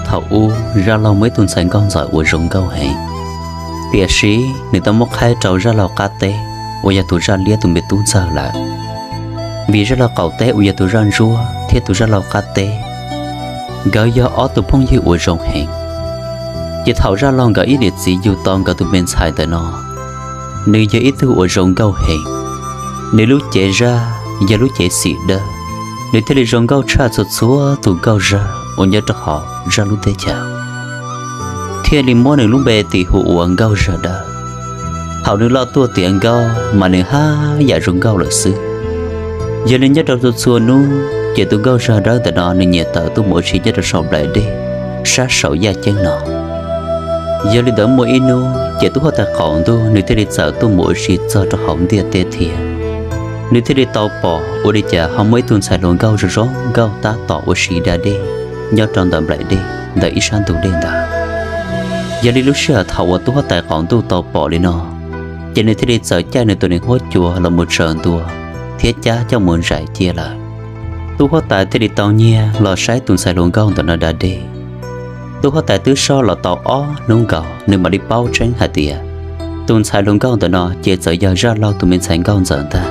Thaum ub zaj laug muaj ib tug ntxhais nkauj ntxawm uas zoo nkauj heev, tiam sis nws tau muab qhaib rau zaj laug qab teb uas yog tus zaj liab tus me tub ntxawg lawm. Vim zaj laug qaum teb uas yog tus zaj ntsuab thiab tus zaj laug qab teb, nkawd yog ob tug phooj ywg uas zoo heev. Ces thaum zaj laug nkawd ib niam txiv yug tau nkawd tus me ntxhais ntawm no, nws yog ib tug uas zoo nkauj heev. Nws lub cev zaj yog lub cev xim dawb, nws thiaj li zoo nkauj tshaj txhua txhua tus nkauj zaj uas nyob rau hauv zaj lub teb chaws, thiaj li muab nws lub npe tis hu ua Nkauj Zaj Dawb. Thaum nws loj tuaj tiav nkauj mas nws haj yam zoo nkauj lawm xwb. Yog li nyob rau txhua txhua hnub ces tus Nkauj Zaj Dawb ntawm no nws nyiam tawm tuaj mus ua si nyob rau saum nplaim dej sab saum yaj ceeb no. Yog li ntawd muaj ib hnub ces tub huab tais qaum ntuj nws thiaj li txawm tuaj mus ua si txog rau hauv ntiaj teb thiab. Nws thiaj li tau pom ua li cas ho muaj ib tug ntxhais hluas nkauj zoo zoo nkauj tab tom ua si da dej nyob rau ntawm nplaim dej ntawm ib sab ntug dej ntawd. Yog li lub sij hawm thaum uas tub huab tais qaum ntuj tau pom li no, ces nws thiaj li txawm caij nws tus nees huab cua los mus tsaws ntua thiab cab coj mus ntsais cia lawm. Tub huab tais thiaj li tau nyiag los saib tus ntxhais hluas nkauj ntawm no da dej. Tub huab tais twb sob los tau ob hnub nkaus nws mam li paub tseeb hais tias tus ntxhais hluas nkauj ntawm no ces txawm yog zaj laug tus me ntxhais nkauj ntxawm ntag.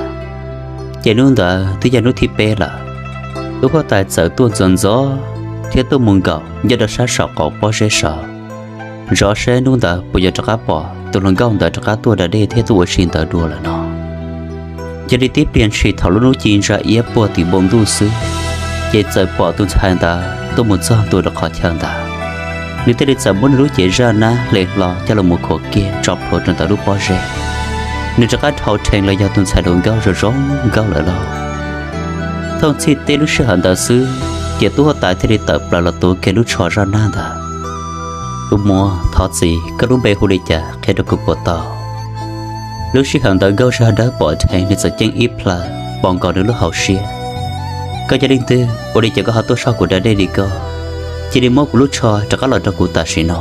Ces hnub ntawd twb yog hnub thib peb lawm, tub huab tais txawm tuaj ntxov ntxov thiab tuaj mus nkaum nyob rau sab saum qaum pob zeb saud, zov seb hnub ntawd puas yuav rov qab pom tus hluas nkauj ntawd rov qab tuaj da dej thiab tuaj ua si ntawd dua lawm no. Yog li tib pliag ntshis thaum lub hnub ci ntsa iab puag tim npoo ntuj xwb, ces txawm pom tus ntxhais ntawd tuaj mus txog ntua rau qhov chaw ntawd. Nws thiaj li txawm muab nws lub cev zaj nab hle hlo coj los mus khuam kiag tso plhuav rau ntawm lub pob zeb. Nws rov qab dhau rhees los yog tus ntxhais hluas nkauj zoo zoo nkauj lawm lauj. Thooj txhij teb lub sij hawm ntawd xwb, ces tub huab tais thiaj li tawm plaws los tuav kiag lub tsho zaj nab ntawd. Tus muam, thov txim, koj lub npe hu li cas qhia rau kuv puas tau? Lub sij hawm ntawd Nkauj Zaj Dawb pom dheev nws txawm ceeb ib plhaw pos nkaus nws lub hauv siab. Koj yog leej twg ua li cas koj ho tuaj soj kuv da dej li koj? Cia li muab kuv lub tsho rov qab los rau kuv tam sim no.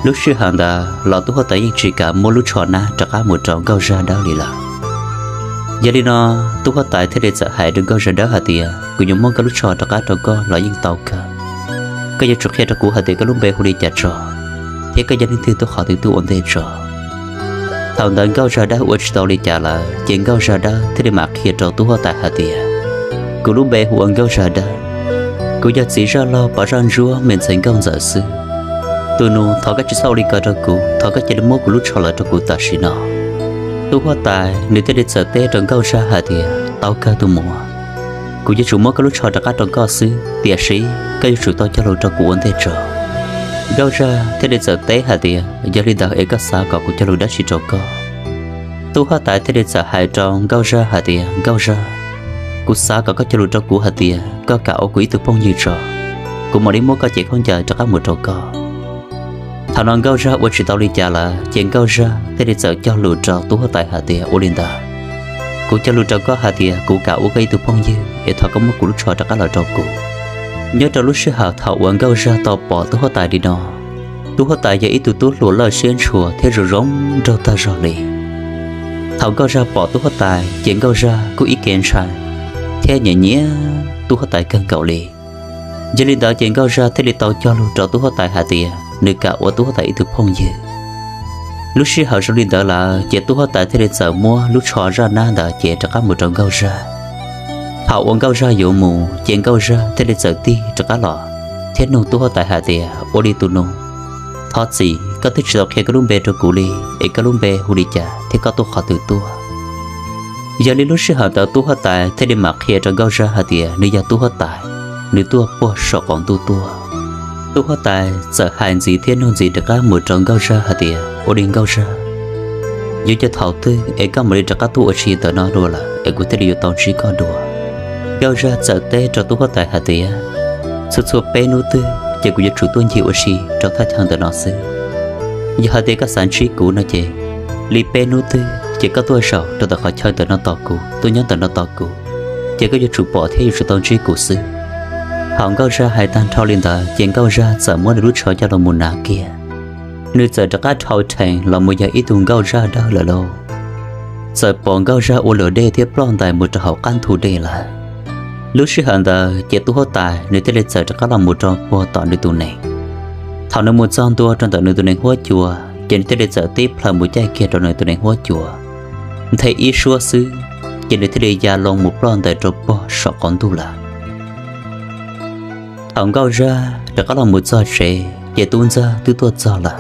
Lub sij hawm ntawd los tub huab tais yeej tsis kam muab lub tsho nab rov qab mus rau Nkauj Zaj Dawb li lawm. Yog li no, tub huab tais thiaj li txawm hais rau Nkauj Zaj Dawb hais tias, kuv yuav muab koj lub tsho rov qab rau koj los yeej tau kawg. Koj yuav tsum qhia rau kuv hais tias koj lub npe hu li cas tso, thiab koj yog leej twg tuaj qhov twg tuaj ua ntej tso. Thaum ntawd Nkauj Zaj Dawb ua tsis tau li cas lawm, ces Nkauj Zaj Dawb thiaj li mam qhia rau tub huab tais hais tias, kuv lub npe hu ua Nkauj Zaj Dawb. Kuv yog txiv zaj laug pov zaj ntsuab me ntxhais nkauj ntxawm xwb. Tus nus, thov koj tsis txhob ua li ko rau kuv, thov koj cia li muab kuv lub tsho lawm rau kuv tam sim no. Tub huab tais nws thiaj li txawm teb rau Nkauj Zaj hais tias, tau kawg tus muam, kuv yuav tsum muab koj lub tsho rov qab rau koj xwb, tiam sis koj yuav tsum tau cog lus rau kuv ua ntej tso. Nkauj Zaj thiaj li txawm teb hais tias, yog li ntawd es koj xav kom kuv cog lus dab tsi rau koj? Tub huab tais thiaj li txawm hais rau Nkauj Zaj hais tias, Nkauj Zaj, kuv xav kom koj cog lus rau kuv hais tias koj kam ua kuv ib tug phooj ywg tso, kuv mam li muab koj cev khaub ncaws rov qab mus rau koj. Thaum no Nkauj Zaj ua tsis tau li cas lawm, ces Nkauj Zaj thiaj li txawm cog lus rau tub huab tais hais tias, ua li ntawd, kuv cog lus rau koj hais tias kuv kam ua koj ib tug phooj ywg, es thov koj muab kuv lub tsho rov qab los rau kuv. Nyob rau lub sij hawm thaum uas Nkauj Zaj tau pom tub huab tais li no, tub huab tais yog ib tug tub hluas loj siab ntshua thiab zoo zoo nraug tag zog li. Thaum Nkauj Zaj pom tub huab tais ces Nkauj Zaj kuj ib ke ntshai thiab nyiam nyiam tub huab tais kawg nkaus li. Yog li ntawd ces Nkauj Zaj thiaj li tau cog lus rau tub huab tais hais tias nws kam ua tub huab tais ib tug phooj ywg. Lub sij hawm zoo li ntawd lawm ces tub huab tais thiaj li txawm muab lub tsho zaj nab ntawd cev rov qab mus rau Nkauj Zaj. Thaum uas Nkauj Zaj yuav mus ces Nkauj Zaj thiaj li txawm tig rov qab los thiab nug tub huab tais hais tias, ua li tus nus, thov txim, koj twb tsis tau qhia koj lub npe rau kuv li, es koj lub npe hu li cas thiab koj tuaj qhov twg tuaj? Yog li lub sij hawm ntawd tub huab tais thiaj li mam qhia rau Nkauj Zaj hais tias nws yog tub huab tais, nws tuaj puag saum qaum ntuj tuaj. Tub huab tais txawm hais ntxiv thiab nug ntxiv rov qab mus rau Nkauj Zaj hais tias, ua li Nkauj Zaj, yuav yog thaum twg es koj mam li rov qab tuaj ua si ntawm no dua lawm es kuv thiaj li yuav tau ntsib koj dua? Nkauj Zaj txawm teb rau tub huab tais hais tias, txhua txhua peb hnub twg ces kuv yuav tsum tuaj ncig ua si rau thaj chaw ntawm no xwb. Yog hais tias koj xav ntsib kuv no ces, li peb hnub twg ces koj tuaj zaum rau ntawm qhov chaw ntawm no tos kuv, tuaj nyob ntawm no tos kuv, ces koj yuav tsum pom thiab yuav tsum tau ntsib kuv xwb. Thaum Nkauj Zaj hais tag nrho li ntawd ces Nkauj Zaj txawm muab nws lub tsho coj los mus hnav kiag. Nws txawm rov qab dhau rhees los mus yog ib tug Nkauj Zaj dawb lawm lauj. Txawm pom Nkauj Zaj ua luam dej thiab ploj ntais mus rau hauv qab ntug dej lawm. Lub sij hawm ntawd ces tub huab tais nws thiaj li txawm rov qab los mus rau puag tom nws tus nees. Thaum nws mus txog ntua rau ntawm nws tus nees huab cua, ces nws thiaj li txawm tib plhaw mus caij kiag rau nws tus nees huab cua, nthe ib suab xwb, ces nws thiaj li ya loo mus ploj ntais rau puag saum qaum ntuj lawm. Thaum Nkauj Zaj rov qab los mus txog tsev ces Tub Ntxawg twb tuaj txog lawm.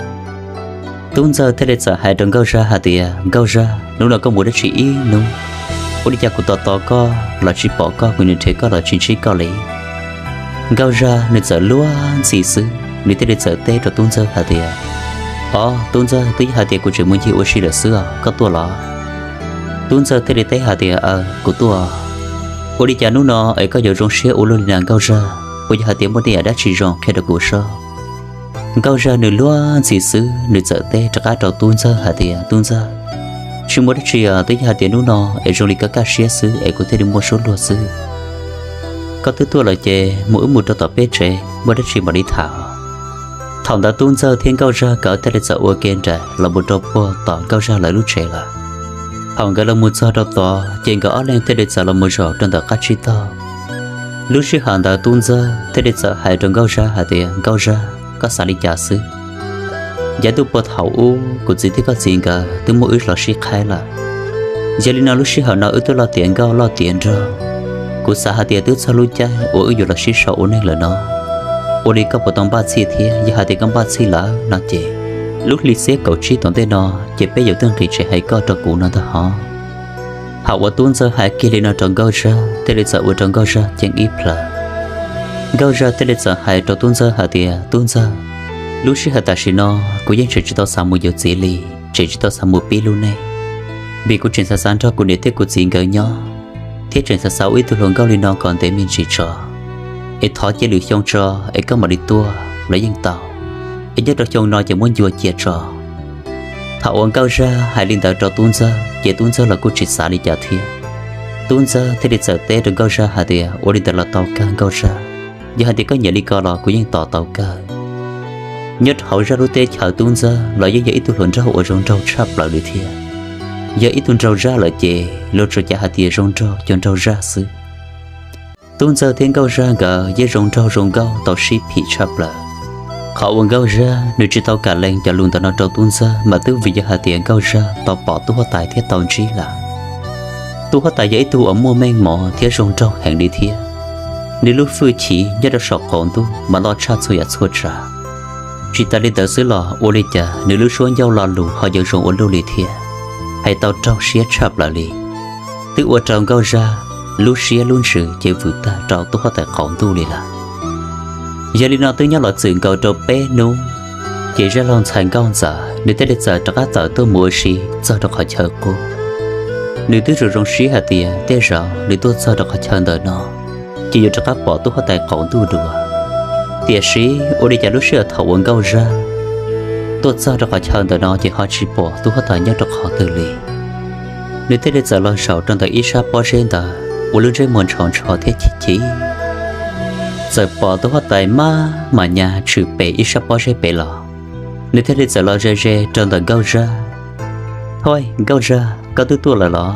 Tub Ntxawg thiaj li txawm hais rau Nkauj Zaj hais tias, Nkauj Zaj, hnub no koj mus dab tsi ib hnub? Ua li cas kuv tos tos koj los tsis pom koj, kuv niam nrhiav koj los tsis ntsib koj li. Nkauj Zaj nws txawm luag ntxhi xwb, nws thiaj li txawm teb rau Tub Ntxawg hais tias, Os, Tub Ntxawg, twb yog hais tias kuv tseem mus ncig ua si lawm xwb os, koj tuaj los? Tub Ntxawg thiaj li teb hais tias, Aw, kuv tuaj. Ua li cas hnub no es koj yuav zoo siab ua luaj li na Nkauj Zaj? Puas yog hais tias muaj tej yam dab tsi zoo qhia rau kuv saib? Nkauj Zaj nws luag ntxhi xwb, nws txawm teb rov qab rau Tub Ntxawg hais tias, Tub Ntxawg, tsis muaj dab tsi os, twb yog hais tias hnub no es zoo li koj kaj siab xwb es kuv thiaj li muaj suab luag xwb. Koj twb tuaj lawm ces mus wb mus rau tom peb tsev, muaj dab tsi mam li tham. Thaum ntawd Tub Ntxawg thiab Nkauj Zaj nkawd thiaj li txawm ua ke nraim los mus rau puag tom Nkauj Zaj lawv lub tsev lawm. Thaum nkawd los mus txog rau tod ces nkawd ob leeg thiaj li txawm los mus zaum rau ntawm qab tsib taug. Lub sij hawm ntawd Tub Ntxawg thiaj li txawm hais rau Nkauj Zaj hais tias, Nkauj Zaj, koj xav li cas xwb? Yav ntuj puag thaum ub kuv txiv thiab koj txiv nkawd twb muab wb los sib qhaib lawm. Yog li no lub sij hawm no wb twb loj tiav nkauj loj tiav nraug, kuv xav hais tias twb txog lub caij uas wb yuav los sib sau ua neej lawm no. Ua li koj puas tau npaj txhij thiab? Yog hais tias koj npaj txhij lawm no ces lub hli xiab kaum tsib tom ntej no ces peb yuav tuaj nqis tsev hais koj rau kuv no ntag hov. Thaum uas Tub Ntxawg hais kiag li no rau Nkauj Zaj thiaj li txawm ua rau Nkauj Zaj ceeb ib plhaw. Nkauj Zaj thiaj li txawm hais rau Tub Ntxawg hais tias, Tub Ntxawg, lub sij hawm tam sim no kuv yeej tseem tsis tau xav mus yuav txiv li, tseem tsis tau xav mus pib lub neej, vim kuv tseem xav xav nrog kuv niam thiab kuv txiv nkawd nyob, thiab tseem xav xav ua ib tug hluas nkauj li no kom ntev me ntsis tso, es thov cia lwm xyoo tso es koj mam li tuaj los yeej tau, es nyob rau xyoo no ces muab ncua cia tso. Thaum uas Nkauj Zaj hais li ntawd rau Tub Ntxawg ces Tub Ntxawg los kuj tsis xav li cas thiab. Tub Ntxawg thiaj li txawm teb rau Nkauj Zaj hais tias, Ua li ntawd los tau kawg Nkauj Zaj, yog hais tias koj nyiam li ko los kuv yeej tos tau kawg. Nyob rau hauv Zaj lub teb chaws Tub Ntxawg los yeej yog ib tug hluas nraug uas zoo nraug tshaj plaws li thiab. Yog ib tug nraug zaj lawm ces luag tsuas cav hais tias zoo nraug cuag nraug zaj xwb. Tub Ntxawg thiab Nkauj Zaj nkawd yeej zoo nraug zoo nkauj tau sib phim tshaj plaws. Qhov uas Nkauj Zaj nws tsis tau kam lees cov lus ntawm no rau Tub Ntxawg mas twb vim yog hais tias Nkauj Zaj tau pom tub huab tais thiab tau ntsib lawm. Tub huab tais yog ib tug uas muaj meej mom thiab zoo nraug heev li thiab. Nws lub hwj chim nyob rau saum qaum ntuj mas loj tshaj txhua yam txhua tsav. Tsis tas li ntawd xwb los ua li cas nws lub suab ncauj lo lus ho yuav zoo ua luaj li thiab, hais tau raug siab tshaj plaws li. Twb ua rau Nkauj Zaj lub siab lub ntsws ces vwm tag rau tub huab tais qaum ntuj li lawm. Yog li no twb nyob los txwm nkaus rau peb hnub, ces zaj laug ntxhais Nkauj Ntxawm nws thiaj li txawm rov qab tawm tuaj mus ua si txog rau qhov chaw qub. Nws twb zoo zoo siab hais tias tej zaum nws tuaj txog rau qhov chaw ntawm no ces yuav rov qab pom tub huab tais qaum ntuj dua. Tiam sis ua li cas lub sij hawm thaum uas Nkauj Zaj tuaj txog rau qhov chaw ntawm no ces ho tsis pom tub huab tais nyob rau qhov twg li. Nws thiaj li txawm los zaum rau ntawm ib sab pob zeb ntawd ua lub ntsej muag ntshov ntshov thiab chim chim. Txawm pom tub huab tais maj mam nyas tshwm pem ib sab pob zeb pem los, nws thiaj li txawm los ze ze rau ntawm Nkauj Zaj. Hoj, Nkauj Zaj, koj twb tuaj lawm los?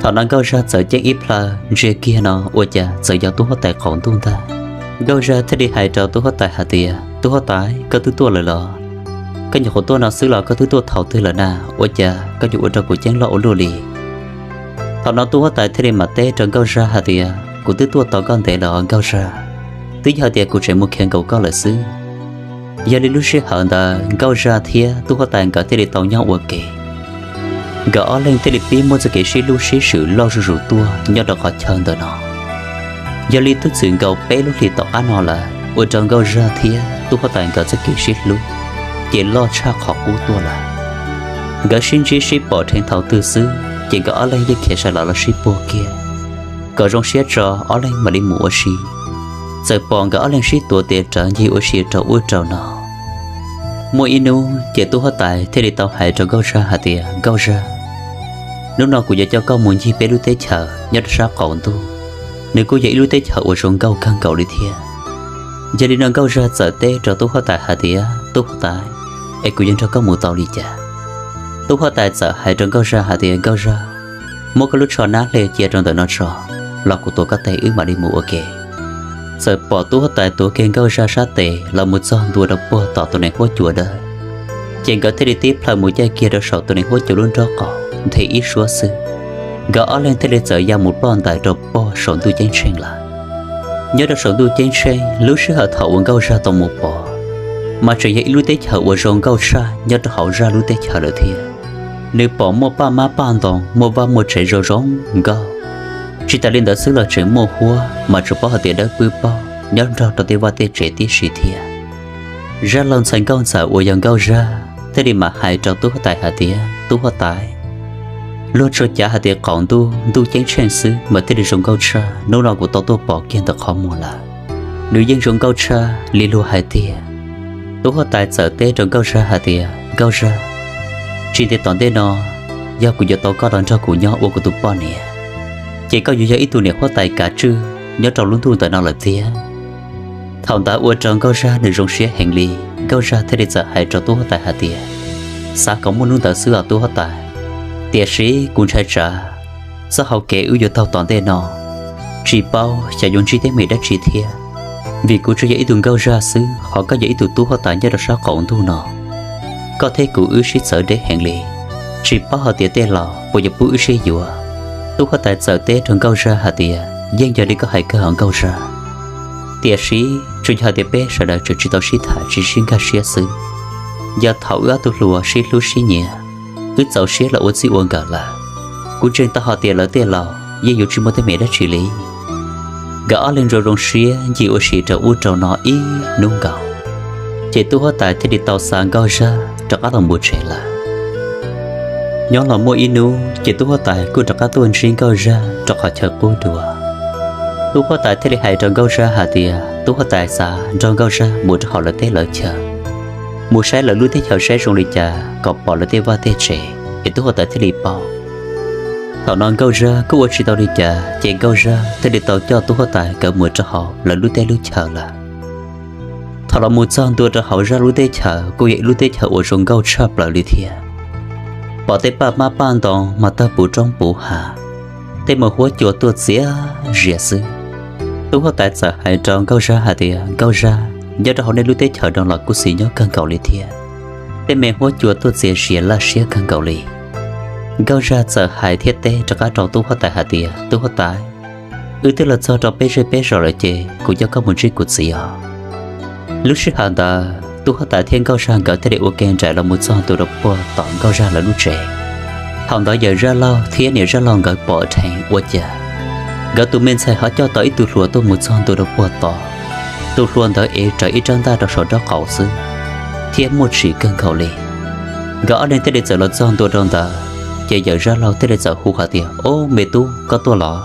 Thaum no Nkauj Zaj txawm ceeb ib plhaw ntsia kiag no ua cas txawm yog tub huab tais qaum ntuj ntag. Nkauj Zaj thiaj li hais rau tub huab tais hais tias, Tub huab tais, koj twb tuaj lawm los? Koj nyuam qhuav tuaj no xwb los koj twb tuaj thaum twg lawm na? Ua cas koj yuav ua rau kuv ceeb loj ua luaj li? Thaum no tub huab tais thiaj li mam teb rau Nkauj Zaj hais tias, Kuv twb tuaj tau koj ntev lawm os Nkauj Zaj, twb yog hais tias kuv tseem mus khiav nkaus koj lawm xwb. Yog li lub sij hawm ntawd Nkauj Zaj thiab tub huab tais nkawd thiaj li tau nyob ua ke. Nkawd ob leeg thiaj li pib muaj txoj kev sib hlub sib swm loj zuj zus tuaj nyob rau qhov chaw ntawm no. Yog li twb txwm nkaus peb lub hlis tom qab no lawm ua rau Nkauj Zaj thiab tub huab tais nkawd txoj kev sib hlub ces loj tshaj qhov qub tuaj lawm. Nkawd sib ntsib sib pom rheev thaum twg xwb ces nkawd ob leeg yeej khiav sawv los los sib puag kiag kom zoo siab tso ob leeg mam li mus ua si. Txawm pom nkawd ob leeg sib tuav tes rawv ncig ua si rau ub rau no. Muaj ib hnub ces tub huab tais thiaj li tau hais rau Nkauj Zaj hais tias, Nkauj Zaj, hnub no kuv yuav coj koj mus ncig peb lub teb chaws nyob rau sab qaum ntuj. Nws kuj yog ib lub teb chaws uas zoo nkauj kawg nkaus li thiab. Yog li no Nkauj Zaj txawm teb rau tub huab tais hais tias, Tub huab tais, es kuv yuav nrog koj mus tau li cas? Tub huab tais txawm hais rau Nkauj Zaj hais tias, Nkauj Zaj, muab koj lub tsho nab hle cia rau ntawm no tso. los kuv tuav koj tes wb mam li mus ua ke. Txawm pom tub huab tais tuav kiag Nkauj Zaj sab tes los mus txog ntua rau puag tom tus niam huab cua dawb, ces nkawd thiaj li tib plhaw mus caij kiag rau saum tus niam huab cua lub nrob qaum nthe ib suab xwb, nkawd ob leeg thiaj li txawm ya mus ploj ntais rau puag saum ntuj ceeb tsheej lawm. Nyob rau saum ntuj ceeb tsheej, lub sij hawm thaum uas Nkauj Zaj tau mus pom, mas tseem yog ib lub teb chaws uas zoo nkauj tshaj nyob rau hauv Zaj lub teb chaws lawm thiab. Nws pom muaj paj mab paj ntoos, muaj vaj muaj tsev zoo zoo nkauj. Tsis tas li ntawd xwb los tseem muaj huab mas tsuas paub hais tias dawb pwb paug nyob nrog rau tej vaj tej tsev tib si thiab. Zaj Laug ntxhais Nkauj Ntxawm uas yog Nkauj Zaj thiaj li mam hais rau tub huab tais hais tias, Tub huab tais, luag tsuas cav hais tias qaum ntuj ntuj ceeb tsheej xwb mas thiaj li zoo nkauj tshaj, hnub no kuv tau tuaj pom kiag ntawm qhov muag lawm, nws yeej zoo nkauj tshaj li luag hais tiag. Tub huab tais txawm teb rau Nkauj Zaj hais tias, Nkauj Zaj, tsis ntev tom ntej no, yog kuv yuav tau koj los nrog kuv nyob ua kuv tus poj niam, ces koj yuav yog ib tug niam huab tais kav tswj nyob rau lub ntuj ntawm no lawm tiag. Thaum ntawd ua rau Nkauj Zaj nws zoo siab heev li. Nkauj Zaj thiaj li txawm hais rau tub huab tais hais tias, Xav kom muaj hnub ntawd xwb os tub huab tais, tiam sis kuv ntshai tsam txoj hau kev wb yuav taug tom ntej no tsis paub xyov yuav ntsib teeb meem dab tsi thiab, vim kuv tsuas yog ib tug Nkauj Zaj xwb, ho koj yog ib tug tub huab tais nyob rau sab qaum ntuj no. Koj thiab kuv wb sib txawv deb heev li, tsis paub hais tias tej laus puas yuav pub wb sib yuav. Tub huab tais txawm teb rau Nkauj Zaj hais tias, Yeej yog li koj hais kawg os Nkauj Zaj, tiam sis tsuas yog hais tias peb sawv daws tseem tsis tau sib tham tsis sib nkag siab xwb. Yog thaum wb ob tug hluas sib hlub sib nyiam, wb txaus siab los ua txij ua nkawm lawm, kuv ntseeg tau hais tias lawv tej laus yeej yuav tsis muaj teeb meem dab tsi li. Nkawd ob leeg zoo zoo siab ncig ua si rau ub rau no ib hnub nkaus, ces tub huab tais thiaj li tau xa Nkauj Zaj rov qab los mus tsev lawm. Nyob los muaj ib hnub ces tub huab tais kuj rov qab tuaj ntsib Nkauj Zaj rau qhov chaw qub dua. Tub huab tais thiaj li hais rau Nkauj Zaj hais tias tub huab tais xav nrog Nkauj Zaj mus rau hauv lawv teb lawv chaw, mus saib lawv lub teb chaws saib zoo li cas kom pom lawv tej vaj tej tsev es tub huab tais thiaj li paub. Thaum no Nkauj Zaj kuj ua tsis tau li cas ces Nkauj Zaj thiaj li tau coj tub huab tais nkawd mus rau hauv lawv lub teb lub chaw lawm. Thaum los mus txog ntua rau hauv Zaj lub teb chaws kuj yog ib lub teb chaws uas zoo nkauj tshaj plaws li thiab. Pom tej paj mab paj ntoos mas tawg puv roob puv hav, tej me huab cua tuaj txias zias xwb. Tub huab tais txawm hais rau Nkauj Zaj hais tias, Nkauj Zaj, nyob rau hauv nej lub teb chaws no los kuj xis nyob kawg nkaus li thiab, tej me huab cua tuaj txias zias laj siab kawg nkaus li. Nkauj Zaj txawm hais thiab teb rov qab rau tub huab tais hais tias, tub huab tais, wb twb los txog rau peb zej peb zos lawm ces kuv coj koj mus ntsib kuv txiv os. Lub sij hawm ntawd tub huab tais thiab Nkauj Zaj nkawd thiaj li ua ke nraim los mus txog ntua rau puag tom Nkauj Zaj lawv lub tsev. Thaum ntawd yawm Zaj Laug thiab niam Zaj Laug nkawd pom dheev ua cas nkawd tus me ntxhais ho coj tau ib tug hluas tuaj mus txog ntua rau puag tod. Tus hluas ntawd ev rawv ib rab ntaj rau saum nraub qaum xwb thiab muaj tsim kawg nkaus li. Nkawd ob leeg thiaj li txawm los txog ntua rau ntawd, ces yawm Zaj Laug thiaj li txawm hu hais tias, Ob, me tub, koj tuaj los?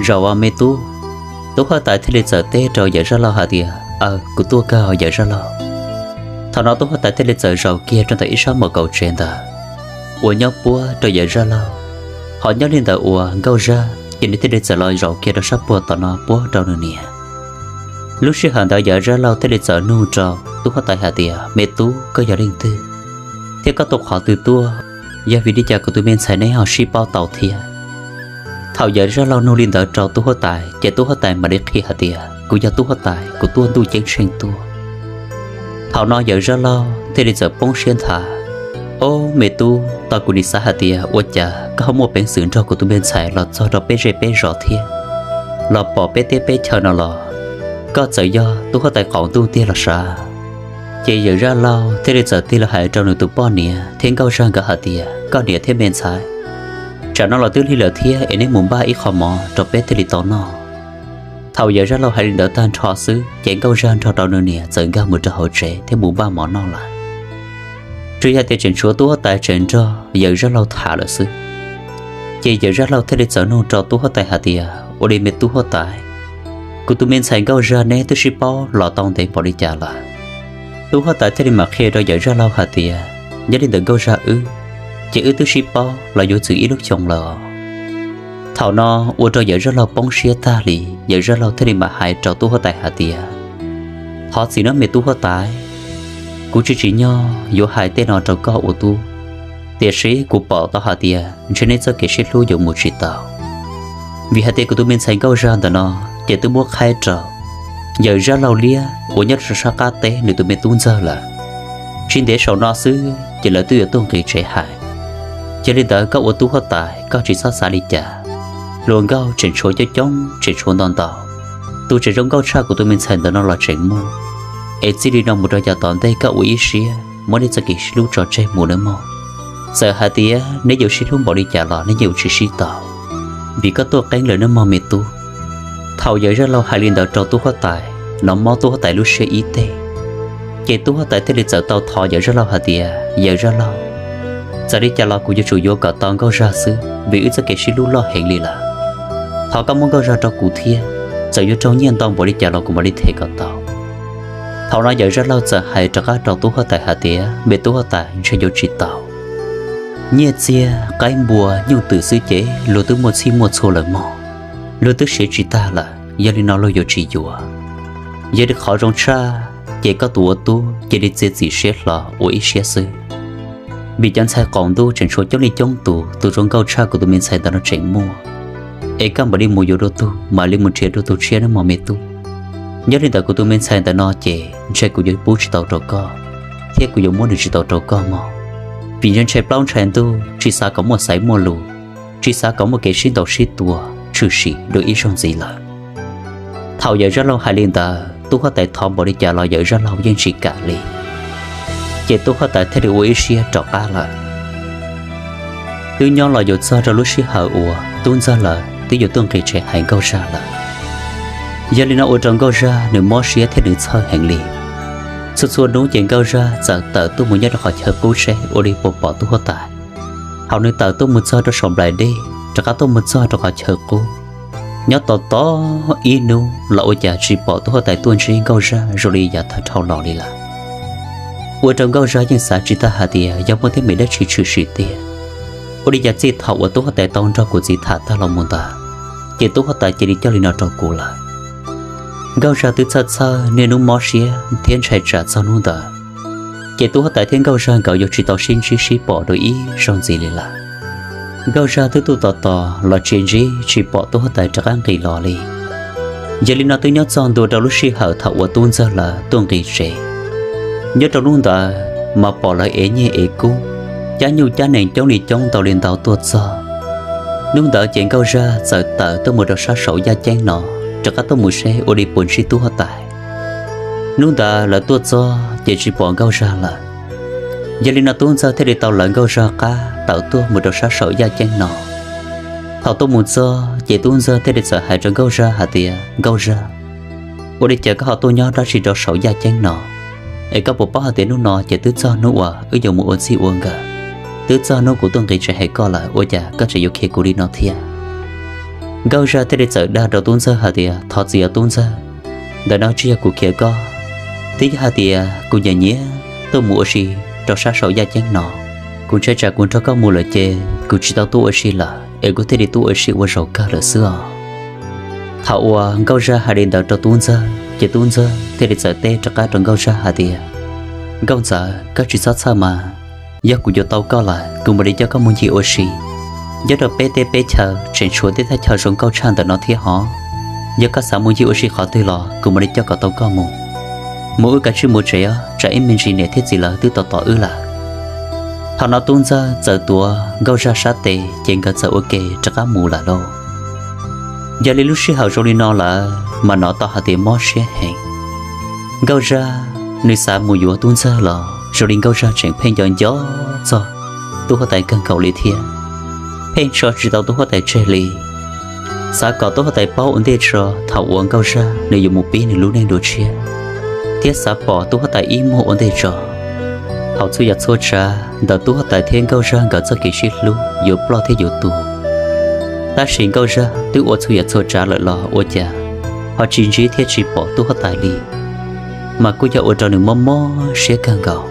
Zaum os me tub. Tub huab tais thiaj li txawm teb rau yawm Zaj Laug hais tias, Aw, kuv tuaj kawg yawm Zaj Laug. Thaum no tub huab tais thiaj li txawm zaum kiag rau ntawm ib sab mos kaum tsev ntawd uas nyob puab rau yawm Zaj Laug, ho nyob li ntawd uas Nkauj Zaj ces nws thiaj li txawm los zaum kiag rau sab puag tom no puab rau nws niam. Lub sij hawm ntawd yawm Zaj Laug thiaj li txawm nug rau tub huab tais hais tias, Me tub, koj yog leej twg thiab koj tuaj qhov twg tuaj? Yog vim li cas kuv tus me ntxhais neb ho sib paub tau thiab? Thaum yawm Zaj Laug nug li ntawd rau tub huab tais ces tub huab tais mam li qhia hais tias, Kuv yog tub huab tais, kuv tuaj ntuj ceeb tsheej tuaj. Thaum no yawm Zaj Laug thiaj li txawm poob siab nthav, Ob, me tub, tos kuv nim xav hais tias ua cas koj ho muaj peev xwm nrog kuv tus me ntxhais los txog rau peb zej peb zos thiab los pom peb teb peb chaw no los koj txawm yog tub huab tais qaum ntuj tiag los sav? Ces yawm Zaj Laug thiaj li txawm tig los hais rau nws tus poj niam thiab Nkauj Zaj nkawd hais tias, Koj niam thiab me ntxhais, tsam no los twb lig lawm thiab es neb mus npaj ib qho mov rau peb thiaj li tau noj. Thaum yawm Zaj Laug hais li ntawd tag nrho xwb ces Nkauj Zaj nrog rau nws niam txawm nkag mus rau hauv tsev thiab mus npaj mov noj lawm. Tsuas yog tias tseem tshuav tub huab tais tseem nrog yawm Zaj Laug tham lawm xwb. Ces yawm Zaj Laug thiaj li txawm nug rau tub huab tais hais tias, Ua li me tub huab tais, kuv tus me ntxhais Nkauj Zaj neb twb sib paub los tau ntev npaum li cas lawm? Tub huab tais thiaj li mam qhia rau yawm Zaj Laug hais tias, Nyob li ntawm Nkauj Zaj wb, ces wb twb sib paub los yuav txwm ib lub xyoo lawm. Thaum no ua rau yawm Zaj Laug poob siab tag li, yawm Zaj Laug thiaj li mam hais rau tub huab tais hais tias, Thov txim nawb me tub huab tais, kuv tsis tsim nyog yuav hais tej no rau koj ua tub, tiam sis kuv pom tau hais tias ntshe neb txoj kev sib hlub yuav mus tsis tau. Vim hais tias kuv tus me ntxhais Nkauj Zaj ntawm no ces twb muab qhaib rau yawm Zaj Laug Liab uas nyob rau sab qab teb nws tus me tub ntxawg lawm. Tsis ntev saum no xwb ces lawv twb yuav tuaj nqis tsev hais. Yog li ntawd koj ua tub huab tais koj tsis txhob xav li cas. Hluas nkauj tseem tshuav coob coob, tseem tshuav ntau ntau. Tus tseem zoo nkauj tshaj kuv tus me ntxhais ntawm no los tseem muaj. Es txij li no mus rau yav tom ntej koj ua ib siab muab nej txoj kev sib hlub tso tseg mus nawb mog. Txawm hais tias neb yuav sib hlub npaum li cas los neb yeej ua tsis sib tau, vim koj tuaj qeeb lawm nawb mog me tub. Thaum yawm Zaj Laug hais li ntawd rau tub huab tais, hnov mob tub huab tais lub siab ib teg. Ces tub huab tais thiaj li txawm tau thov yawm Zaj Laug hais tias, Yawm Zaj Laug, txawm li cas los kuv yuav tsum yuav kom tau Nkauj Zaj xwb, vim wb txoj kev sib hlub loj heev li lawm. Thov koj muab Nkauj Zaj rau kuv thiab, txawm yuav raug nyiaj ntau npaum li cas los kuv mam li them kom tau. Thaum no yawm Zaj Laug txawm hais rov qab rau tub huab tais hais tias, Me tub huab tais, ntshe yuav tsis tau. Nyiaj txiag qaib npua nyuj twm xwb ces luag twb muaj txhij muaj txhua lawm mog, luag twb siav tsis tag lawm, yog li no luag yuav tsis yuav. Yog li qhov zoo tshaj ces koj tus ua tub cia li txiav txim siab hlo ua ib siab xwb, vim cov ntxhais qaum ntuj tseem tshuav coob li coob tus, tus zoo nkauj tshaj kuv tus me ntxhais ntawm no tseem muaj. Es koj mam li mus yuav dua tug, mam li mus nrhiav dua tus tshiab nawb mog me tub. Nyob li ntawm kuv tus me ntxhais ntawm no ces ntshe kuv yuav pub tsis tau rau koj, thiab kuv yuav muab nws tsis tau rau koj mog, vim ntshe ntshai plaub ntshai ntug, tsis xav kom muaj xaiv muaj lus, tsis xav kom muaj kev sib ntaus sib tua tshwm sim dua ib zaug ntxiv lawm. Thaum yawm Zaj Laug hais li ntawd, tub huab tais thov npaum li cas los yawm Zaj Laug yeej tsis kam li. Ces tub huab tais thiaj li ua ib siab rov qab lawm. Twb nyob los yuav txog rau lub sij hawm uas tub ntxawg lawv twb yuav tuaj nqis tsev hais Nkauj Zaj lawm. Yog li no ua rau Nkauj Zaj nws mob siab thiab nws txhawj heev li. Txhua txhua hnub ces Nkauj Zaj txawm tawm tuaj mus nyob rau qhov chaw qub seb ua li puas pom tub huab tais. Thaum nws tawm tuaj mus txog rau saum nplaim dej, rov qab tuaj mus txog rau qhov chaw qub, nyob tos tos ib hnub los ua cas tsis pom tub huab tais tuaj ntsib Nkauj Zaj zoo li yav tag dhau los li lawm. Ua rau Nkauj Zaj yeej xav tsis tag hais tias yog muaj teeb meem dab tsi tshwm sim tiag. Ua li cas txij thaum uas tub huab tais tau nrog kuv txiv tham tag los mus ntawd, ces tub huab tais cia li coj li no rau kuv lawm. Nkauj Zaj twb txhawj txhawj niaj hnub mob siab thiab ntshai tsam txog hnub ntawd, ces tub huab tais thiab Nkauj Zaj nkawd yuav tsis tau sib ntsib sib pom dua ib zaug ntxiv li lawm. Nkauj Zaj twb tuaj tos tos los tsis ntsib tsis pom tub huab tais rov qab nqis los li. Yog li no twb nyob txog ntua rau lub sij hawm thaum uas tub ntxawg lawv tuaj nqis tsev. Nyob rau hnub ntawd mas pom lawv ev nyiaj ev kub, cab nyuj cab nees coob li coob ntau li ntau tuaj txog. Hnub ntawd ces Nkauj Zaj txawm tawm tuaj mus rau sab saum yaj ceeb no, rov qab tuaj mus seb ua li puas ntsib tub huab tais. Hnub ntawd lawv tuaj txog ces tsis pom Nkauj Zaj lawm. Yog li no tub ntxawg thiaj li tau lawv Nkauj Zaj qab tawm tuaj mus rau sab saum yaj ceeb no. Thaum tuaj mus txog ces tub ntxawg thiaj li txawm hais rau Nkauj Zaj hais tias, Nkauj Zaj, ua li cas koj ho tuaj nyob dab tsi rau saum yaj ceeb no? Es koj puas paub hais tias hnub no ces twb txog hnub uas wb yuav mus ua txij ua nkawm, twb txog hnub kuv tuaj nqis tsev hais koj lawm, ua cas koj tseem yuav khiav kuv li no thiab? Nkauj Zaj thiaj li txawm dag rau tub ntxawg hais tias, Thov txim os tub ntxawg, ntawm no tsis yog kuv khiav koj, twb yog hais tias kuv nyiam nyiam tuaj mus ua si rau sab saum yaj ceeb no. Kuv ntshai tsam kuv nrog koj mus lawm ces kuv tsis tau tuaj ua si lawm es kuv thiaj li tuaj ua si ua zaum kawg lawm xwb os. Thaum uas Nkauj Zaj hais li ntawd rau tub ntxawg ces tub ntxawg thiaj li txawm teb rov qab rau Nkauj Zaj hais tias, Nkauj ntxawm, koj tsis txhob txhawj mas, yog kuv yuav tau koj lawm kuv mam li coj koj mus ncig ua si. Nyob rau peb teb peb chaw tseem tshuav tej thaj chaw zoo nkauj tshaj ntawm no thiab hov. Yog koj xav mus ncig ua si qhov twg los kuv mam li coj kom tau koj mus. Mus wb kav tsij mus tsev os, tsam ib me ntsis niam thiab txiv lawv twb tos tos wb lawm. Thaum no tub ntxawg txawm tuav Nkauj Zaj sab tes ces nkawd txawm ua ke rov qab mus lawm lauj. Yog li lub sij hawm zoo li no lawm mas hnov tau hais tias mob siab heev. Nkauj Zaj nws xav mus yuav tub ntxawg los zoo li Nkauj Zaj tseem pheej nco nco txog tub huab tais kawg nkaus li thiab, pheej tso tsis tau tub huab tais tseg li. Xav kom tub huab tais paub ua ntej tso thaum uas Nkauj Zaj nws yuav mus pib nws lub neej dua tshiab, thiab xav pom tub huab tais ib muag ua ntej tso. Thaum txhua yam txhua tsav ntawm tub huab tais thiab Nkauj Zaj nkawd txoj kev sib hlub yuav ploj thiab yuav tuag. Tab sis Nkauj Zaj twb ua txhua yam txhua tsav lawm los ua cas ho tsis ntsib thiab tsis pom tub huab tais li, mas kuj yog ua rau nws mob mob siab kawg nkaus.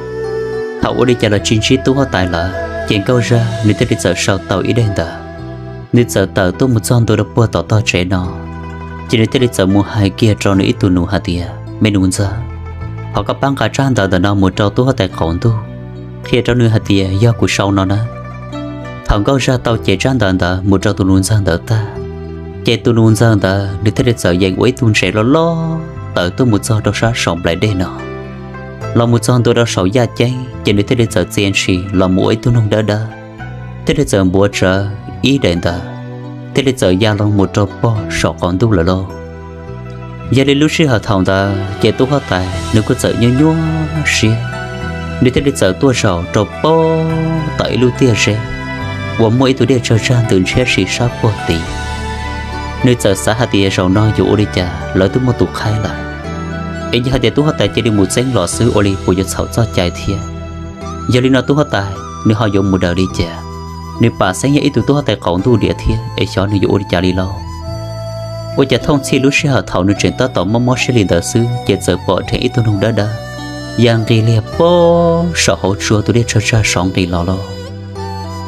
Thaum ua li cas los tsis ntsib tub huab tais lawm ces Nkauj Zaj nws thiaj li txawm sau tau ib daim ntawv. Nws txawm tawm tuaj mus txog ntua rau puag tom tog tsev no, ces nws thiaj li txawm mus hais kiag rau nws ib tug nus hais tias, Me nus ntxawg, thov koj pab nqa tsab ntawv ntawm no mus rau tub huab tais qaum ntuj, qhia rau nws hais tias yog kuv sau no na. Thaum Nkauj Zaj tau cev tsab ntawv ntawd mus rau tus nus ntxawg ntawd tag, Ces tus nus ntxawg ntawd nws thiaj li txawm yeem ua ib tug ntses loj loj tawm tuaj mus txog rau sab saum nplaim dej no. Los mus txog ntua rau saum yaj ceeb ces nws thiaj li txawm txia ntshis los mus ua ib tug noog dawb dawb, thiaj li txawm npuav tsawv ib daim ntawv, thiaj li txawm ya loo mus rau pog saum qaum ntuj lawm lauj. Yog li lub sij hawm thaum ntawd ces tub huab tais nws kuj txawm nyuaj nyuaj siab, nws thiaj li txawm tuaj zaum rau pog tom ib lub tiaj zeb uas muaj ib tug dej tsawg tsag ntws ntshiab si sab puag tid. Nws txawm xav hais tias zaum no yuav ua li cas lawv twb muaj tus qhaib lawm, es yog hais tias tub huab tais cia li mus txeeb los xwb ua li puas yuav txhaum txoj cai thiab. Yog li no tub huab tais nws ho yuav mus daws li cas? Nws pam xeeb yog ib tug tub huab tais qaum ntuj diam thiab es xyov nws yuav ua li cas li lauj. Ua cas thooj txhij lub sij hawm thaum nws tseem tab tom mob mob siab li ntawd xwb ces txawm pom dheev ib tug noog dawb dawb ya nqis liag pog saum hauv tsua tus dej tsawg tsag saud nqis los lauj.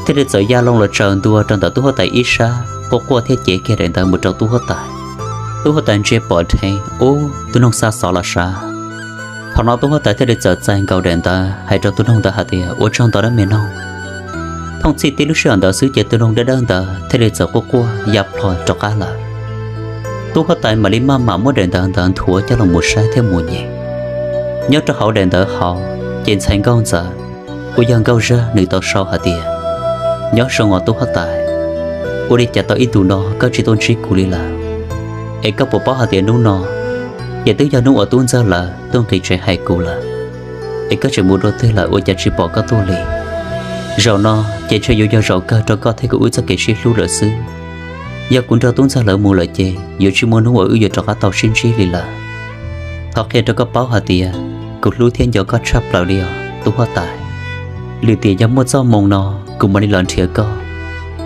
Thiaj li txawm ya loo los tsaws ntua rau ntawm tub huab tais ib sab quaj quaj thiab cev kiag daim ntawv mus rau tub huab tais. Tub huab tais ntsia pom dheev ub tus noog xa xov los sav. Thaum no tub huab tais thiaj li txawm txais nkaus daim ntawv hais rau tus noog ntawd hais tias ua tsaug ntau nawb me noog. Thooj txhij tib lub sij hawm ntawd xwb ces tus noog dawb dawb ntawd thiaj li txawm quaj quaj ya plho rov qab lawm. Tub huab tais mam li maj mam muab daim ntawv ntawd nthuav coj los mus saib thiab mus nyeem. Nyob rau hauv daim ntawv hauv ces ntxhais nkauj ntxawm uas yog nkauj zag nws tau sau hais tias, nyob zoo os tub huab tais, ua li cas tau ib ntus no koj tsis tuaj ntsib kuv li lawm? Es koj puas paub hais tias hnub no ces twb yog hnub uas tub ntxawg lawv tuaj nqis tsev hais kuv lawm, es koj tseem mus dua twg lawm ua cas tsis pom koj tuaj li? Zaum no ces ntshe yuav yog zaum kawg rau koj thiab kuv wb txoj kev sib hlub lawm xwb. Yog kuv nrog tub ntxawg lawv mus lawm ces yuav tsis muaj hnub uas wb yuav rov qab tau sib ntsib li lawm. Thov qhia rau koj paub hais tias kuv hlub thiab nco koj tshaj plaws li os tub huab tais. Lwm tiam yog muaj txoj hmoo no kuv mam li los nrhiav koj,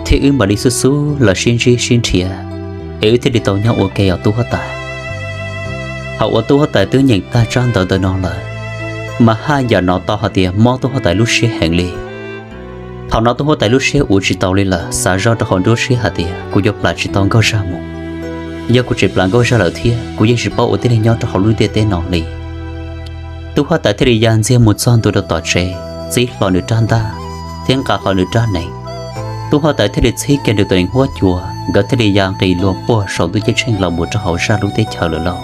thiab wb mam li xub xub los sib ntsib sib nrhiav, es wb thiaj li tau nyob ua ke os tub huab tais. Thaum uas tub huab tais twb nyeem tag tsab ntawv ntawm no lawm, mas haj yam hnov tau hais tias mob tub huab tais lub siab heev li. Thaum no tub huab tais lub siab ua tsis tau li lawm, xav zoj rau hauv nruab siab hais tias kuv yuav plam tsis tau nkauj zag mus. Yog kuv tseem plam nkauj zag lawm thiab kuv yeej tsis paub ua tib neeg nyob rau hauv lub ntiaj teb no li. Tub huab tais thiaj li ya ntxiag mus txog ntua rau tom tsev, txib hlo nws rab ntaj thiab nqa hlo nws rab hneev. Tub huab tais thiaj li txhib kiag nws tus nees huab cua, nkawd thiaj li ya nqis luag puag saum ntuj ceeb tsheej los mus rau hauv zaj lub teb chaws lawm lauj.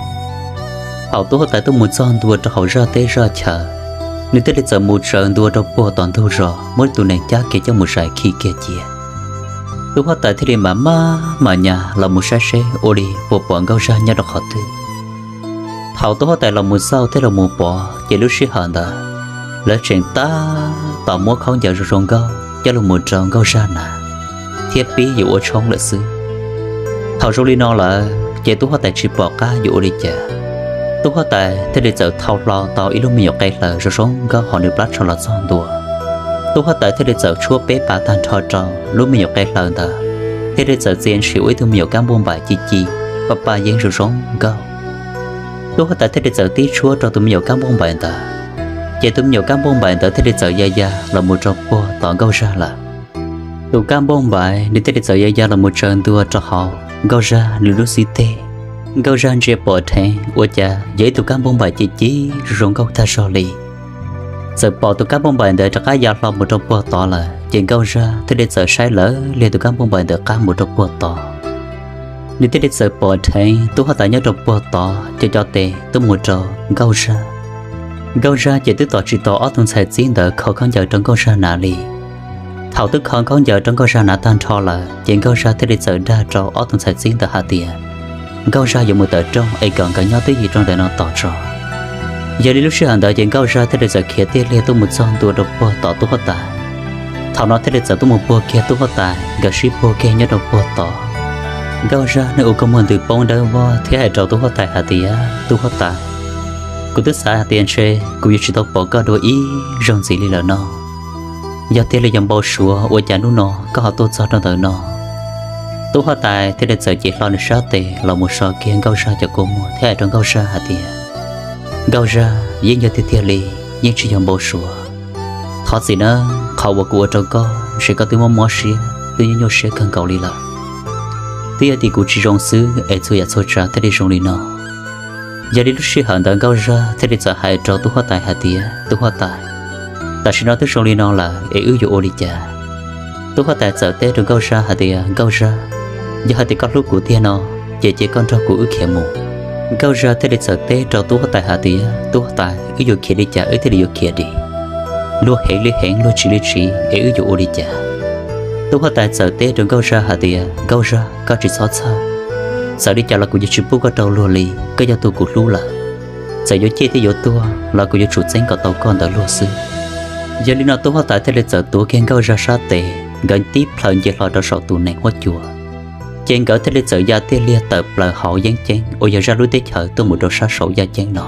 Thaum tub huab tais tuaj mus txog ntua rau hauv zaj teb zaj chaw, nws thiaj li txawm mus tsaws ntua rau puag tom ntug zos, muab tus nees cab kiag coj mus zais khi kiag cia. Tub huab tais thiaj li mam maj mam nyas los mus saib seb ua li puas pom nkauj zag nyob rau qhov twg. Thaum tub huab tais los mus xauj thiab los mus pom ces lub sij hawm ntawd lawv tseem tab tom muab khaub ncaws zoo zoo nkauj coj los mus rau nkauj zag hnav thiab pib yuav ua tshoob lawm xwb. Thaum zoo li no lawm ces tub huab tais tsis pom qab yuav ua li cas. Tub huab tais thiaj li txawm thau hlo tau ib lub me nyuam qe hlaws zoo zoo nkauj hauv nws plab tsho los txog ntua. Tub huab tais thiaj li txawm tshuab peb pas tag nrho rau lub me nyuam qe hlaws ntawd, thiaj li txawm txia ntshis ua ib tug me nyuam kab npauj npaim ci ci, paj paj yeeb zoo zoo nkauj. Tub huab tais thiaj li txawm tib tshuab rau tus me nyuam kab npauj npaim ntawd, ces tus me nyuam kab npauj npaim ntawd thiaj li txawm ya ya los mus rau puag tom nkauj zag lawm. Tus kab npauj npaim nws thiaj li txawm ya ya los mus tsaws ntua rau hauv nkauj zag nws lub xib teg. Nkauj zag ntsia pom dheev ua cas yog ib tug kab npauj npaim ci ci zoo zoo nkauj tag zog li. Txawm pom tus kab npauj npaim ntawd rov qab ya hlo mus rau puag tod lawm ces nkauj zag thiaj li txawm saib lawv liag tus kab npauj npaim ntawd qab mus rau puag tod. Nws thiaj li txawm pom dheev tub huab tais nyob rau puag tod co co tes tuaj mus rau nkauj zag. Nkauj zag ces twb tos tsis tau ob tug ntxhais txib ntawd kho khaub ncaws rau nkauj zag hnav li. Thaum twb kho khaub ncaws rau nkauj zag hnav tag nrho lawm ces nkauj zag thiaj li txawm dag rau ob tug ntxhais txib ntawd hais tias nkauj zag yuav mus tawm rooj es kom nkawd nyob twj ywm rau ntawm no tos tso. Yog li lub sij hawm ntawd ces nkauj zag thiaj li txawm khiav tiag liag tuaj mus txog ntua rau puag tom tub huab tais. Thaum no thiaj li txawm tuaj mus puag kiag tub huab tais, nkawd sib puag kiag nyob rau puag tod. Nkauj zag nws ua kua muag ntws poob dawb vog thiab hais rau tub huab tais hais tias, tub huab tais, kuv twb xav hais tias ntshe kuv yuav tsis tau pom koj dua ib zaug ntxiv li lawm no. Yog tiag li yog npau suav ua cas hnub no koj ho tuaj txog rau ntawm no? Tub huab tais thiaj li txawm cev hlo nws sab tes los mus so kiag nkauj zag cov kua muag thiab hais rau nkauj zag hais tias, nkauj zag, yeej yog tiag tiag li, yeej tsis yog npau suav. Thov txim nawb, qhov uas kuv ua rau koj ntshe koj twb mob mob siab twb nyuaj nyuaj siab kawg nkaus li lawm. Twb yog tias kuv tsis zoo xwb es txhua yam txhua tsav thiaj li zoo li no. Yog li lub sij hawm ntawd nkauj zag thiaj li txawm hais rau tub huab tais hais tias, tub huab tais, tam sim no twb zoo li no lawm es wb yuav ua li cas? Tub huab tais txawm teb rau nkauj zag hais tias, nkauj zag, Yog hais tias koj hlub kuv tiag no, ces cia koj nrog kuv wb khiav mus. Nkauj Zaj thiaj li txawm teb rau tub huab tais hais tias, Tub huab tais, wb yuav khiav li cas wb thiaj li yuav khiav dim? Luag heev li heev, luag tsiv li tsiv, es wb yuav ua li cas? Tub huab tais txawm teb rau Nkauj Zaj hais tias, Nkauj Zaj, koj tsis txhob txhawj. Txawm li cas los kuv yuav tsis pub koj rau luag li, koj yog tus kuv hlub lawm. Txawm yuav ciaj thiab yuav tuag los kuv yuav tsum txeeb kom tau koj ntawm luag xwb. Yog li no tub huab tais thiaj li txawm tuav kiag Nkauj Zaj sab tes, nkawd tib plhaw nce hlo rau saum tus nees huab cua. Ces nkawd thiaj li txawm ya tiaj liag tawm plaws hauv yeeb ceeb uas yog zaj lub teb chaws tuaj mus rau sab saum yaj ceeb no,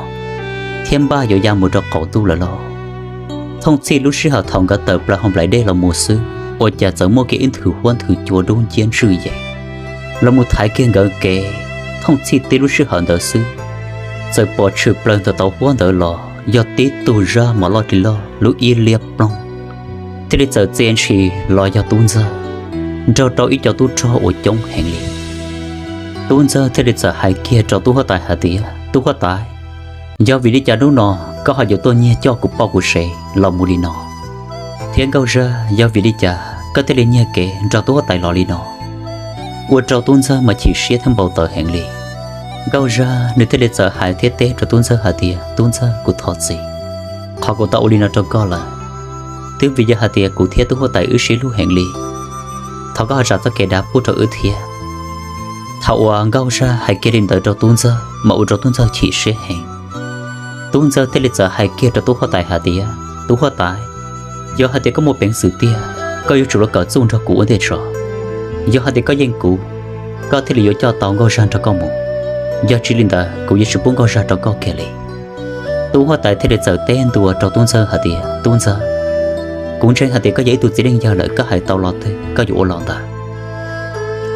thiab npaj yuav ya mus rau qaum ntuj lawm lauj. Thooj txhij lub sij hawm thaum nkawd tawm plaws hauv nplaim dej los mus xwb, ua cas txawm muaj kiag ib nthwv huab nthwv cua dub nciab ntswj yees los mus thaiv kiag nkawd kev. Thooj txhij tib lub sij hawm ntawd xwb, txawm pom tshwm plaws ntawm tauv huab ntawd los yog tib tug zaj mas loj li loj lub iab liab ploog, thiaj li txawm txia ntshis los yog Tub Ntxawg, nrog rau ib co tub rog uas coob heev li. Tub Ntxawg thiaj li txawm hais kiag rau tub huab tais hais tias, Tub huab tais, yog vim li cas hnub no koj ho yuav tuaj nyiag coj kuv poj kuv sev los mus li no? Thiab Nkauj Zaj, yog vim li cas koj thiaj li nyiag kev nrog tub huab tais los li no? Ua rau Tub Ntxawg mas chim siab thiab npau taws heev li. Nkauj Zaj nws thiaj li txawm hais thiab teb rau Tub Ntxawg hais tias, Tub Ntxawg, kuv thov txim, qhov kuv tau ua li no rau koj lawm, twb vim yog hais tias kuv thiab tub huab tais wb sib hlub heev li. Thov koj ho zam txoj kev dav pub rau wb thiab. Thaum uas Nkauj Zaj hais kiag li ntawd rau Tub Ntxawg mas ua rau Tub Ntxawg chim siab heev. Tub Ntxawg thiaj li txawm hais kiag rau tub huab tais hais tias, Tub huab tais, yog hais tias koj muaj peev xwm tiag, koj yuav tsum los kawm txuj nrog kuv ua ntej tso. Yog hais tias koj yeej kuv, koj thiaj li yuav coj tau Nkauj Zaj nrog koj mus. Yog tsis li ntawd kuv yuav tsis pub Nkauj Zaj rau koj kiag li. Tub huab tais thiaj li txawm teb ntua rau Tub Ntxawg hais tias, Tub Ntxawg, kuv ntseeg hais tias koj yog ib tug txiv neej yawg lawm, koj hais tau lo twg koj yuav ua lo ntawd.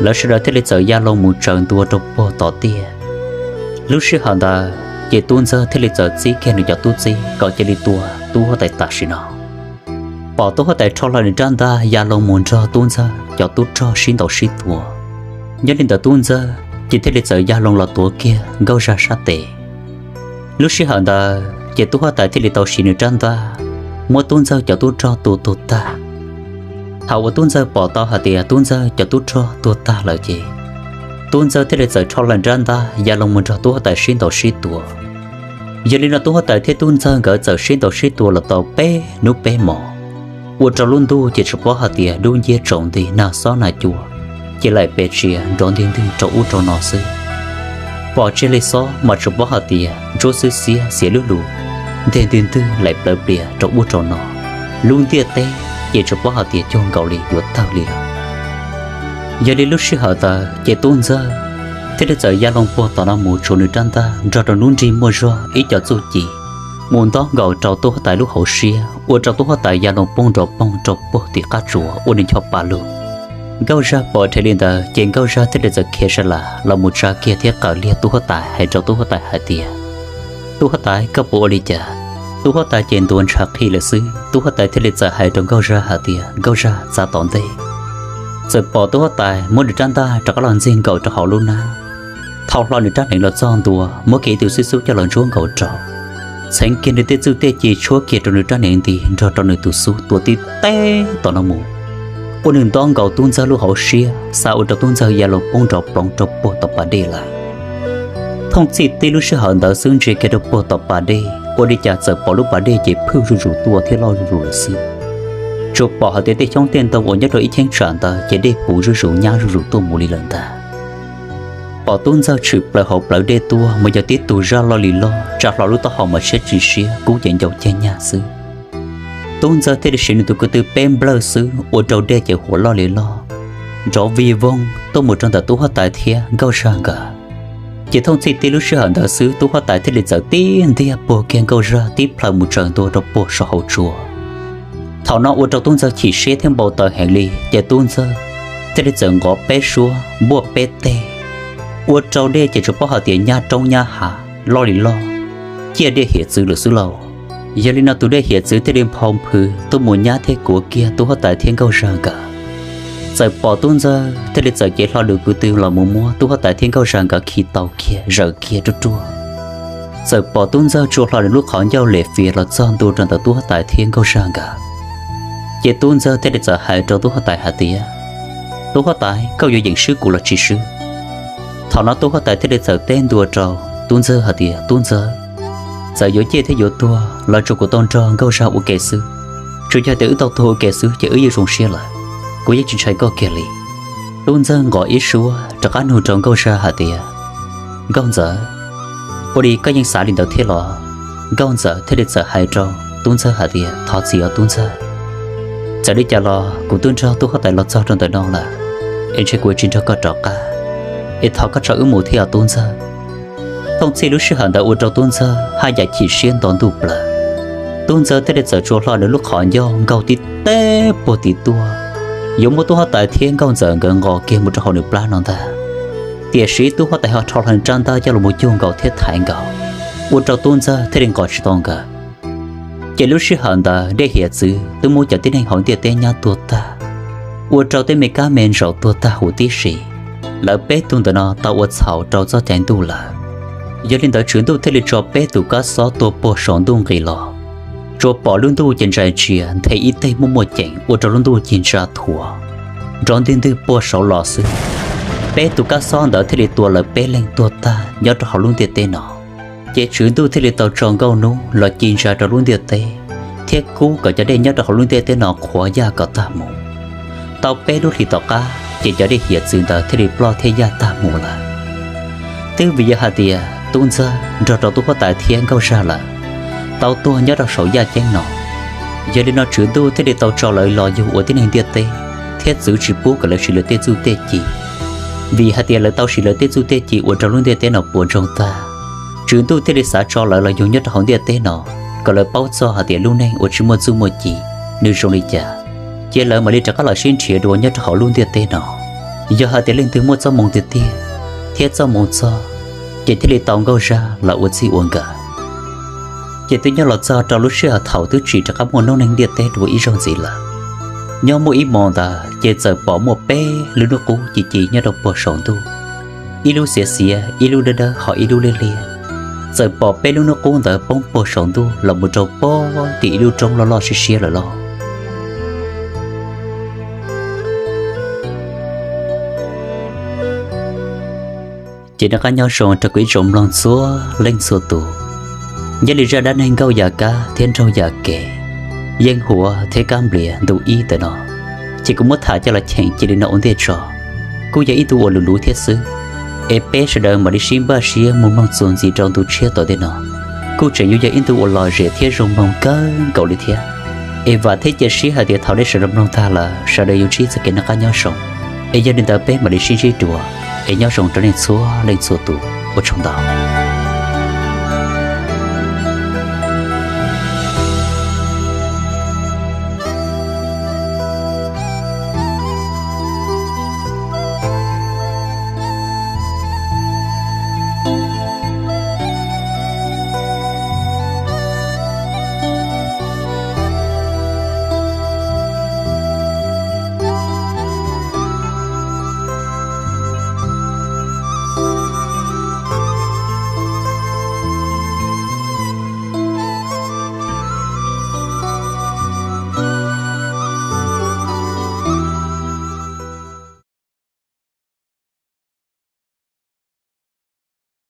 Lawv sawv daws thiaj li txawm ya loo mus tsaws ntua rau puag tom tiaj. Lub sij hawm ntawd ces Tub Ntxawg thiaj li txawm txib kiag nws cov tub txib kom cia li tua tub huab tais tam sim no. Pom tub huab tais rho hlo nws rab ntaj ya loo mus nrog Tub Ntxawg cov tub rog sib ntaus sib tua. Nyob li ntawd Tub Ntxawg ces thiaj li txawm ya loo los tuav kiag Nkauj Zaj sab tes. Lub sij hawm ntawd ces tub huab tais thiaj li tau siv nws rab ntaj muab Tub Ntxawg cov tub rog tua tuag tag. Thaum uas Tub Ntxawg pom tau hais tias Tub Ntxawg cov tub rog tuag tag lawm ces Tub Ntxawg thiaj li txawm rho hlo nws rab ntaj ya loo mus nrog tub huab tais sib ntaus sib tua. Yog li no tub huab tais thiab Tub Ntxawg nkawd txawm sib ntaus sib tua los tau peb hnub peb hmos, ua rau lub ntuj ces tsuas paub hais tias dub nciab tsaus nti, nag xob nag cua ces laim pes tsia nrov ntig ntwg rau ub rau no xwb. Pom tsis li xob mas tsuas paub hais tias ntsuab xwb xiab xiav lub lus, nteg ntwg ntwg laim plawv plias rau ub rau no. Lub ntiaj teb ces tsuas paub hais tias cuag nkaus li yuav tawg li lawm. Yog li lub sij hawm ntawd ces Tub Ntxawg thiaj li txawm ya loo puag tom no mus tsuav nws rab ntaj nrog rau lub nrig muaj zog ib co txuj ci mus ntaus nkaus rau tub huab tais lub hauv siab, ua rau tub huab tais ya loo poob nrov poog rau puag tim qab tsuas ua nws ncho pa lug. Nkauj Zaj pom dheev li ntawd ces Nkauj Zaj thiaj li txawm khiav sa las los mus tsa kiag thiab qawm liag tub huab tais hais rau tub huab tais hais tias, Tub huab tais, koj puas ua li cas? Tub huab tais ces ntuav ntshav qhi lawm xwb. Tub huab tais thiaj li txawm hais rau Nkauj Zaj hais tias, Nkauj Zaj, txav tom ntej. Txawm pom tub huab tais muab nws rab ntaj rov qab los ntxig nkaus rau hauv lub hnab, thau hlo nws rab hneev los txog ntua, muab kiag ib tug xib xub coj los ntsuab nkaus rau, txheev kiag nws tej txuj tej ci tshuab kiag rau nws rab hneev nti nrog rau nws tus xub tua tib teg tom no mus, ua nws ntaus nkaus Tub Ntxawg lub hauv siab, xa ua rau Tub Ntxawg ya loo poob nrov ploov rau puag tom pas dej lawm. Thooj txhij tib lub sij hawm ntawd xwb ntsia kiag rau puag tom pas dej ua li cas txawm pom lub pas dej ces phwj zuj zus tuaj thiab loj zuj zus lawm xwb. Tsuas pom hais tias tej xyoob tej ntoo uas nyob rau ib cheeb tsam ntawd ces dej puv zuj zus nyab zuj zus tuaj mus li lawm ntag. Pom Tub Ntxawg tshwm plaws hauv plawv dej tuaj mas yog tib tug zaj loj li loj, tsa hlo lub taub hau mas siab tsis siab, kub ces ncau ceg nyag xwb. Tub Ntxawg thiaj li siv nws tus ko tw peb nplawg xwb ua rau dej ces huam loj li loj, nrov vig voog tuaj mus rau ntawm tub huab tais thiab Nkauj Zaj nkawd. Ces thooj txhij tib lub sij hawm ntawd xwb tub huab tais thiaj li txawm tib ntiag puag kiag Nkauj Zaj tib plhaw mus tsaws ntua rau puag saum hauv tsua. Thaum no ua rau Tub Ntxawg chim siab thiab npau taws heev li ces Tub Ntxawg thiaj li txawm nqov peb suab npuaj peb teg, ua rau dej ces tsuas paub hais tias nyab roob nyab hav loj li loj, ciaj dej hiav txwv lawm xwb lauj. Yog li no tus dej hiav txwv thiaj li nphau nphwv tuaj mus nyab thiab kuav kiag tub huab tais thiab Nkauj Zaj nkawd. Txawm pom Tub Ntxawg thiaj li txawm cev hlo nws ko tw los mus muab tub huab tais thiab Nkauj Zaj nkawd khi tau kiag zawm kiag ruaj ruaj. Txawm pom Tub Ntxawg tsuas hlo nws lub qhov ncauj lem fias los txog ntua rau ntawm tub huab tais thiab Nkauj Zaj nkawd. Ces Tub Ntxawg thiaj li txawm hais rau tub huab tais hais tias, Tub huab tais, koj yuav yeem swb kuv los tsis swb? Thaum no tub huab tais thiaj li txawm teb ntua rau tub ntxawg hais tias, Tub ntxawg, txawm yuav ciaj thiab yuav tuag los tsuas kuv tau nrog nkauj zag ua ke xwb. Tsuas yog tias wb tau tuag ua ke xwb ces wb yeej zoo siab lawm. Kuv yeej tsis ntshai koj kiag li. Tub ntxawg nqos ib suab rov qab nug rau nkauj zag hais tias, Nkauj ntxawm, ua li koj yeej xav li ntawd thiab los? Nkauj ntxawm thiaj li txawm hais rau tub ntxawg hais tias, Thov txim os tub ntxawg. Txawm li cas los kuv twb nrog tub huab tais los txog rau ntawm no lawm, es ntshe kuv tsis nrog koj rov qab, es thov koj tso wb mus thiab os tub ntxawg. Thooj txhij lub sij hawm ntawd ua rau tub ntxawg haj yam chim siab nto ntuj plaws. Tub ntxawg thiaj li txawm tsuas hlo nws lub qhov ncauj nkaug tib teg puag tim tuaj, yuav muab tub huab tais thiab nkauj ntxawm nkawd nqos kiag mus rau hauv nws plab no ntag. Tiam sis tub huab tais ho rho hlo nws rab ntaj coj los mus cuag nkaus thiab thaiv nkaus, ua rau tub ntxawg thiaj li nqos tsis tau nkawd. Ces lub sij hawm ntawd dej hiav txwv twb muab cov tib neeg hauv ntiaj teb nyab tuag tag, ua rau tej me kab me ntsaum tuag tag huv tib si. Lawv peb tug ntawm no tau ua txhaum rau txoj cai ntuj lawm. Yog li ntawd Tswv Ntuj thiaj li tso peb tus kab xob tua puag saum ntuj nqis los, tsuas pom lub ntuj ces ntsais tsias nthe ib teg muaj muaj ceem ua rau lub ntuj cig ntsa thuav nrov ntwg ntwg puag saud los xwb. Peb tus kab xob ntawd thiaj li tua lawv peb leeg tuag tag nyob rau hauv lub ntiaj teb no. Ces Tswv Ntuj thiaj li tau tso nkauj hnub los ci ntsa rau lub ntiaj teb, thiab kub kom cov dej nyob rau hauv lub ntiaj teb no qhuav yaj kom tag mus. Tau peb lub hlis tom qab ces cov dej hiav txwv ntawd thiaj li ploj thiab yaj tag mus lawm. Twb vim yog hais tias tub ntxawg nrog rau tub huab tais thiab nkauj zag lawm tau tuag nyob rau saum yaj ceeb no. Yog li no Tswv Ntuj thiaj li tau tso lawv los yug ua tib neeg ntiaj teb, thiab txwv tsis pub kom lawv siv lawv tej txuj tej ci. Vim hais tias lawv tau siv lawv tej txuj tej ci ua rau lub ntiaj teb no puas ntsoog tag, Tswv Ntuj thiaj li xav tso lawv los yug nyob rau hauv ntiaj teb no, kom lawv paub txog hais tias lub neej uas tsis muaj txuj muaj ci nws zoo li cas, ces lawv mam li rov qab los sib nrhiav dua nyob rau hauv lub ntiaj teb no. Yog hais tias leej twg muaj txoj moo tiag tiag thiab txoj moo txog, ces thiaj li tau nkauj zag los ua txij ua nkawm. Ces twb nyob los txog rau lub sij hawm thaum twb tsis rov qab muaj noob neeg ntiaj teb dua ib zaug ntxiv lawm. Nyob muaj ib hmos ntawd ces txawm pom muaj peb lub hnub qub ci ci nyob rau puag saum ntuj, ib lub xiav xiav, ib lub dawb dawb, ho ib lub liab liab. Txawm pom peb lub hnub qub ntawd poob puag saum ntuj los mus rau puag tim ib lub roob loj loj siab siab lawm lauj. Ces noj qab nyob zoo rau kuv ib tsoom mloog txhua leej txhua tus. Nyob li zaj dab neeg nkauj yam kab thiab nraug yam kev, yeej huav thiab kab nplias ntu ib ntawm no, ces kuv muab tham coj los cheem cia li no ua ntej tso. Kuj yog ib ntu uas luv luv thiab xwb, es peb sawv daws mam li sib npaj siab mus mloog txuas ntxiv rau ntu tshiab tom ntej no. Kuj tseem yuav yog ib ntu uas lom zem thiab zoo mloog kawg nkaus li thiab. Es vam thiab cia siab hais tias thaum nej sawv daws mloog tag lawm sawv daws yuav ntsib txoj kev noj qab nyob zoo. Es yog li ntawd peb mam li sib ntsib dua, es nyob zoo rau nej txhua leej txhua tus, ua tsaug ntau.